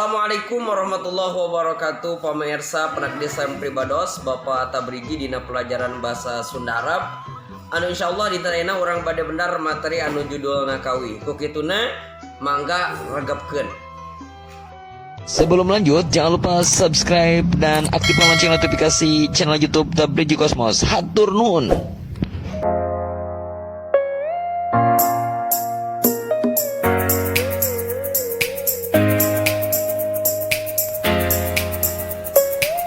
Assalamualaikum warahmatullahi wabarakatuh, pamirsa penakdi Sam Pribados Bapak Tabriji dina pelajaran bahasa Sunda Arab anu insyaallah diterena urang bade bener materi anu judulna kawih. Ku kituna mangga regepkeun. Sebelum lanjut, jangan lupa subscribe dan aktifkan lonceng notifikasi channel YouTube Tabriji Kosmos. Hatur nuhun.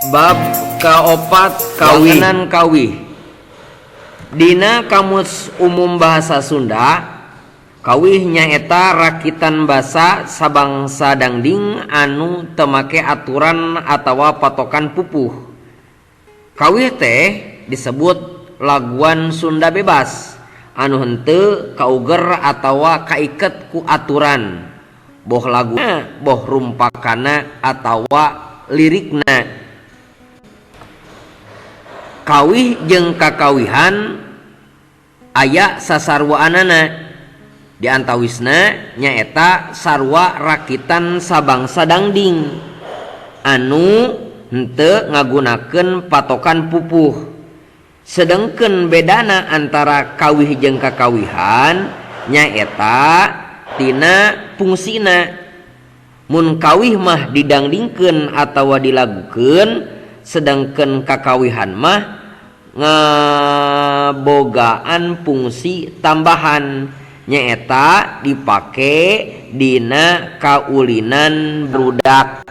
Bab kaopat, kawih. Wangenan kawih. Dina Kamus Umum Bahasa Sunda, kawih nyaeta rakitan basa sabangsa dangding anu teu make aturan atawa patokan pupuh. Kawih teh disebut laguan Sunda bebas anu henteu kauger atawa kaiket ku aturan, boh laguna, boh rumpakana, atawa lirikna. Kawih jeung kakawihan aya sasaruaanana, di antawisna nyaeta sarua rakitan sabangsa dangding anu henteu ngagunakeun patokan pupuh. Sedengkeun bedana antara kawih jeung kakawihan nyaeta tina fungsina. Mun kawih mah didangdingkeun atawa dilagukeun, sedangkeun kakawihan mah ngabogaan fungsi tambahan, nyaeta dipake dina kaulinan budak.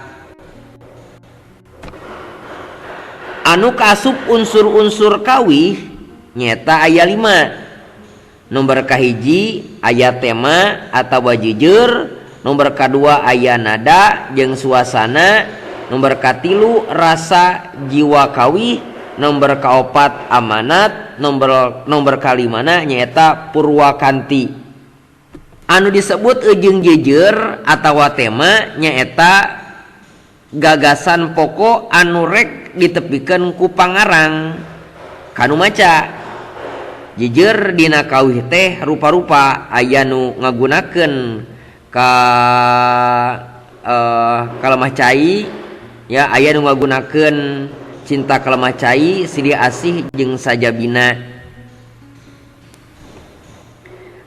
Anu kaasup unsur-unsur kawih nyaeta aya 5. Nomor kahiji aya tema atawa jujur, nomor kadua aya nada jeung suasana, nomor katilu rasa jiwa kawih, nomor kaopat amanat, nomor nomor kalimana nyaeta purwakanti. Anu disebut jeung jejer atawa tema nyaeta gagasan pokok anu rek ditepikeun ku pangarang kanu maca. Jejer dina kawih teh rupa-rupa, aya nu ngagunakeun ka kalemah cai ya, aya nu ngagunakeun cinta kalemah cai, silih asih jeung sajabina.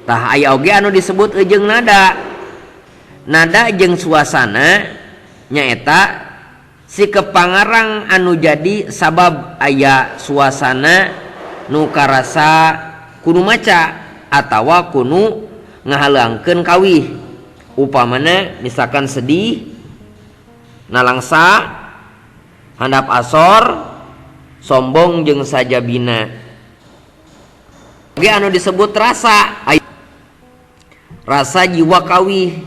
Tah, aya oge anu disebut jeung nada. Nada jeung suasana nyaeta sikep pangarang anu jadi sabab aya suasana nu karasa kunu maca atawa kunu ngahalangkeun kawih. Upamana misalkan sedih, nalangsa, handap asor, sombong jeung sajabina. Oge anu disebut rasa, rasa jiwa kawih.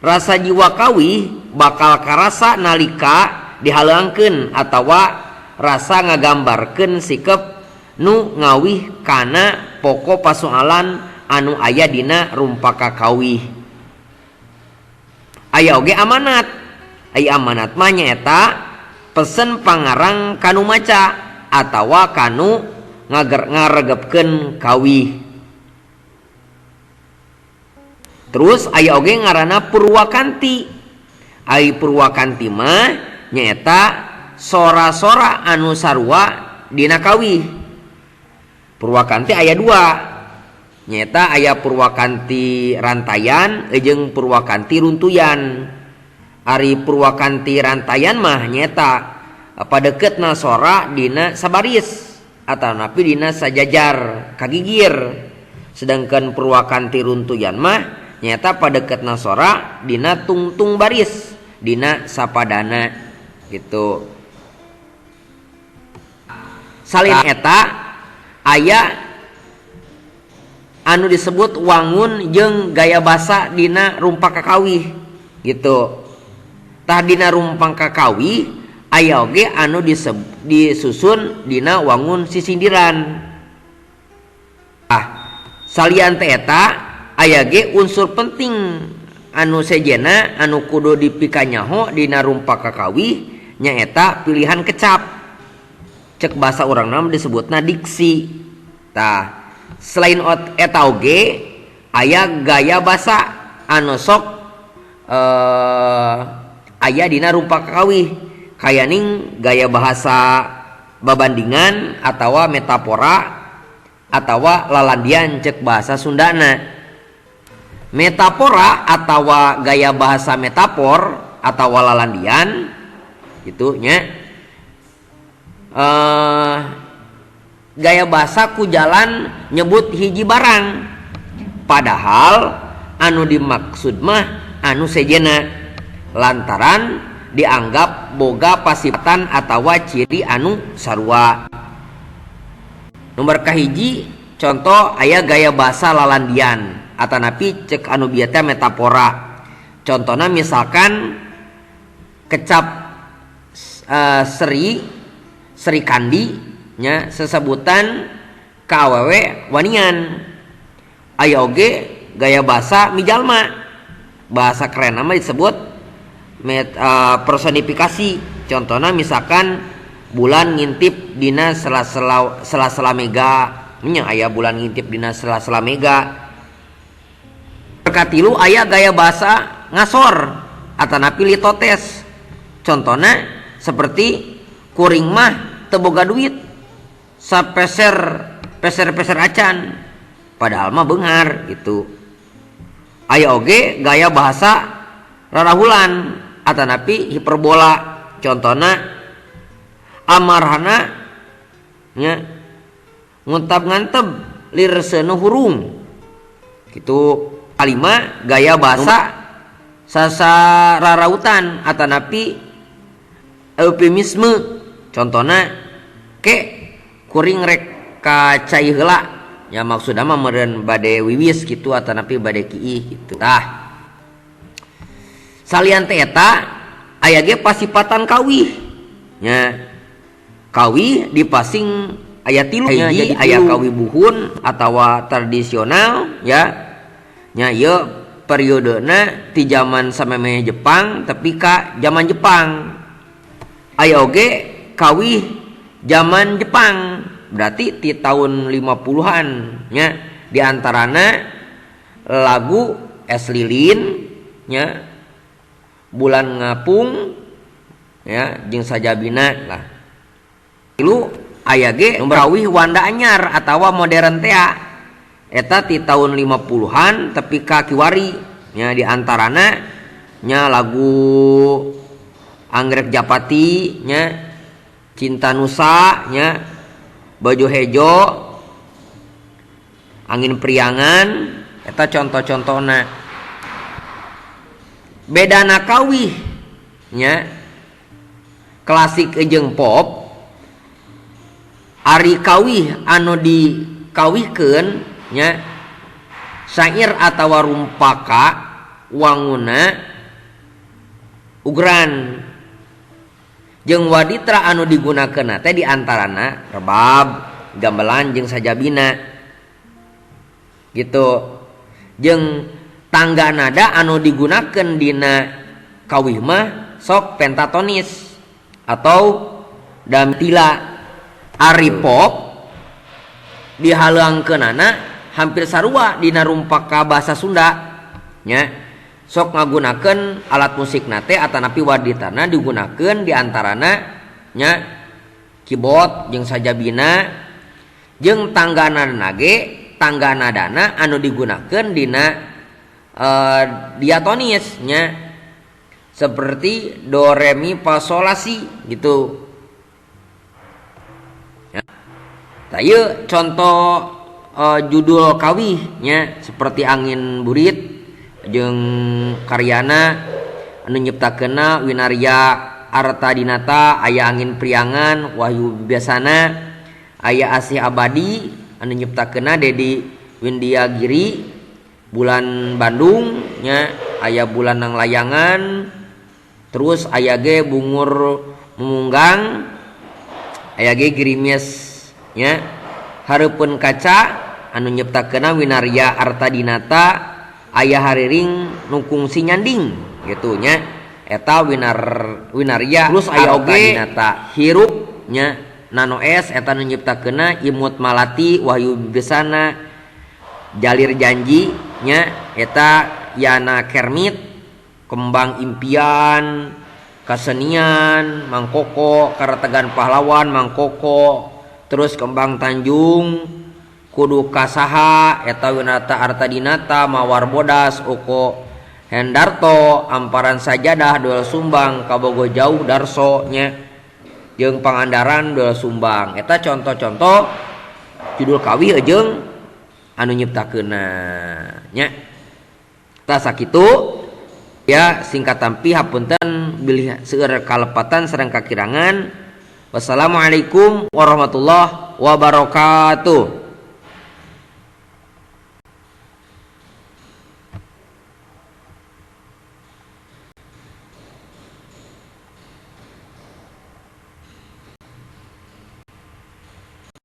Rasa jiwa kawih bakal karasa nalika dihalangkeun atawa rasa ngagambarkeun sikep nu ngawih kana pokok pasoalan anu aya dina rumpaka kawih. Aya oge amanat. Aya amanat mah nyaeta pesen pangarang kanu maca atawa kanu ngaregepkeun kawih. Terus aya oge ngaranna purwakanti. Ai purwakanti mah nyaeta sora-sora anu sarua dina kawih. Purwakanti aya dua, nyaeta aya purwakanti rantayan jeung purwakanti runtuyan. Ari purwakanti rantayan mah nyaeta padeketna sora dina sabaris atanapi dina sajajar kagigir. Sedangkan purwakanti runtuyan mah nyaeta padeketna sora dina tungtung baris dina sapadana gitu. Salin eta aya anu disebut wangun jeung gaya basa dina rumpak kakawih gitu. Tah, dina rumpang kakawih aya oge anu disusun dina wangun sisindiran. Ah, salian teh eta aya ge unsur penting anu sejena anu kudu dipikanyaho dina rumpak kakawih, nyaeta pilihan kecap. Cek bahasa urang mah disebutna diksi. Tah, selain eta oge aya gaya basa anu sok aya dina rumpak kakawih kayaning gaya bahasa babandingan atawa metafora atawa lalandian cek bahasa Sundana. Metafora atawa gaya bahasa metafor atawa lalandian gitu nya, gaya bahasa ku jalan nyebut hiji barang padahal anu dimaksud mah anu sejena lantaran dianggap boga pasifatan atawa ciri anu sarua. Nomor kahiji contoh aya gaya bahasa lalandian atanapi cek anu bieu teh metafora. Contohna misalkan kecap Sri Kandi nya sesebutan ka awewe wanian. Aya oge gaya bahasa mijalma, bahasa keren mah disebut personifikasi. Contohna misalkan bulan ngintip dina sela-sela sela-sela mega nya, aya bulan ngintip dina sela-sela mega. Katilu aya gaya bahasa ngasor atanapi litotes. Contohna seperti kuring mah teu boga duit sapeser peser-peser acan padahal mah beunghar gitu. Aya oge gaya bahasa rarahulan atanapi hiperbola. Contohna amarhana nya nguntap nganteb lir seuneu hurung gitu. Kalima gaya bahasa sasararautan atanapi eufemisme. Contohna ke kuring rek ka cai heula nya, maksudna mah meureun bade wiwis gitu atanapi bade kiih gitu. Tah salian teh eta aya ge pasipatan kawih nya. Kawih dipasing aya tilu nya, jadi aya kawih buhun atawa tradisional ya nya, ieu periodena ti zaman samemeh Jepang tapi ka zaman Jepang. Aya oge kawih zaman Jepang berarti ti tahun 50-an nya, diantarana lagu Es Lilin nya, Bulan Ngapung ya jeung sajabina lah. Tilu aya ge kawih wanda anyar atawa modern tea eta ti tahun 50-an tapi ka kiwari nya, diantarana nya lagu Anggrek Japati nya, Cinta Nusa nya, Baju Hejo, Angin Priangan eta contoh-contohna. Bedana kawih nya klasik jeung pop, ari kawih anu dikawihkeun nya syair atawa rumpaka wanguna ugeran jeung waditra anu digunakeun teh diantarana rebab, gamelan jeung sajabina gitu. Jeung tangga nada anu digunakeun dina kawih mah sok pentatonis atau damtila. Ari pop dihalangkeunana hampir sarua dina rumpaka bahasa Sunda nya, sok ngagunakeun alat musik nate atanapi waditana digunakeun diantarana nya keyboard jeung sajabina jeung tangga nadana ge tangga nadana anu digunakeun dina diatonis nya seperti do re mi fa sol la si gitu. Tah ieu contoh judul kawih nya seperti Angin Burit jeung karyana anu nyiptakeunna Winarya Artadinata, aya Angin Priangan Wahyu Biasana, aya Asih Abadi anu nyiptakeunna Dedi Windyagiri, Bulan Bandung nya aya Bulan Nang Layangan, terus aya ge Bungur Memunggang, aya ge Girimis nya, Hareupeun Kaca anu nyiptakeunna Winarya Artadinata, aya Hariring nu kungsi nyanding gitu nya eta Winarya. Terus aya oge Hirup nya Nano S eta nu nyiptakeunna Imut Malati Wahyu Besana, Jalir Janji nya eta Yana Kermit, Kembang Impian Kasenian Mang Koko, Karategan Pahlawan Mang Koko, terus Kembang Tanjung kudu kasaha eta Winata Artadinata, Mawar Bodas Uko Hendarto, Amparan Sajadah Doel Sumbang, Kabogo Jauh Darso nya, jeung Pangandaran Doel Sumbang. Eta contoh-contoh judul kawih jeung anu nyiptakeunna nya. Tah, sakitu ya, singkat tampi hapunten bilih seueur kalepatan sareng kakirangan. Wassalamualaikum warahmatullahi wabarakatuh.